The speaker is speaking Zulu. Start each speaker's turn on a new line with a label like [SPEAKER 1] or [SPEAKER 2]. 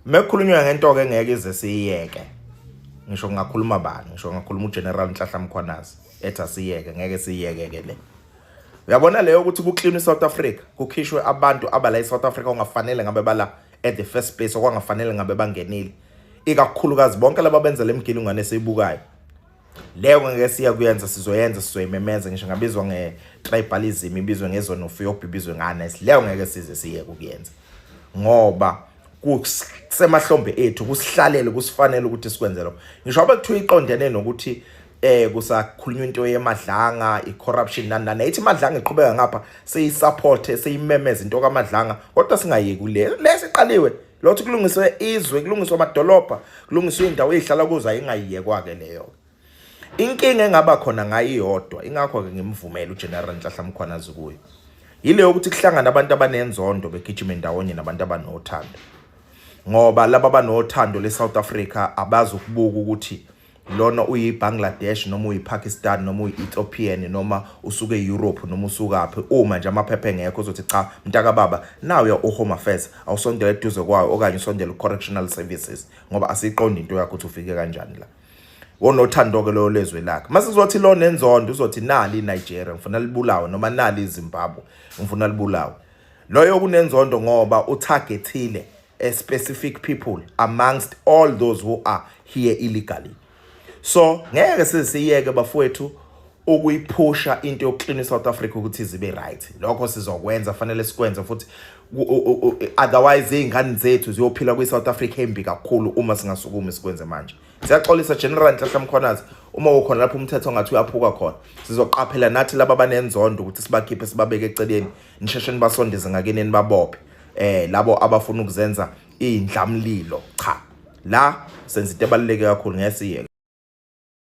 [SPEAKER 1] Mekukhulunywa ngento ke ngeke ize siyiyeke. Ngisho kungakhuluma bani, ngisho kungakhuluma uGeneral Nhlanhla Mkhwanazi ethi asiyeke, ngeke siyiyeke ke le. Uyabona leyo ukuthi kuclean iSouth Africa, kukhishwe abantu abala eSouth Africa ongafanele ngabe bala at the first place okwangafanele ngabe bangenile. Ikakhulukazi bonke laba benza lemgilingwane esiyibukayo. Leyo ngeke siya kuyenza, sizoyenza, sizoyimemeza ngisho ngabizwa nge-tribalism, ibizwe ngezonophobia, ibizwe ngani, leyo ngeke size siyeke ukuyenza ngoba kusemahlombe ethu, kusihlalele, kusifanele ukuthi sikwenze lokho. Ngisho abe kuthiwa iqondene nokuthi kusakhulunywa into yemadlanga, i-corruption, nani nani, ithi imadlanga iqhubeka ngapha, siyisupport, siyimemeza into kamadlanga, kodwa singayeki kule lesiqaliwe lothi kulungiswe izwe, kulungiswe amadolobha, kulungiswe indawo ezihlala kuzo, ayingayiyekwa ke leyo. Inkinga engaba khona ngayo iyodwa, ingakho-ke ngimvumele uGeneral Nhlanhla Mkhwanazi kuyo, yile yokuthi kuhlangane abantu abanenzondo begijime ndawonye nabantu abanothando, ngoba laba abanothando le-South Africa abazi ukubuka ukuthi lona uyi-Bangladesh noma uyi-Pakistan noma uyi-Ethiopian noma usuke e-Europe noma usukaphi. Uma nje amaphepha engekho, uzothi cha mntakababa, nawe u-Home Affairs awusondele eduze kwayo okanye usondele ku-Correctional Services, ngoba asiyiqondi into yakho ukuthi ufike kanjani la. Wonothando-ke loyo lezwe lakhe. Mase uzothi lo nenzondo, uzothi nali iNigeria ngifuna libulawe, noma nali iZimbabwe ngifuna libulawe. Loyo kunenzondo ngoba utargethile a specific people amongst all those who are here illegally. So ngeke siziyeke bafowethu ukuyiphusha into yokuklina iSouth Africa ukuthi zibe right. Lokho sizokwenza, fanele sikwenze futhi, otherwise izingane zethu ziyophila kwi-South Africa embi kakhulu uma singasukumi sikwenze manje. Siyaxolisa General Nhlanhla Mkhwanazi uma ukhona lapho umthetho ngathi uyaphuka khona. Sizoqaphela nathi laba abanenzondo ukuthi sibakhiphe, sibabeke eceleni, nisheshe nibasondeze ngakini, nibabophe labo abafuna ukuzenza indlamlilo. Cha, la senza into ebaluleke kakhulu, ngeke siyeke.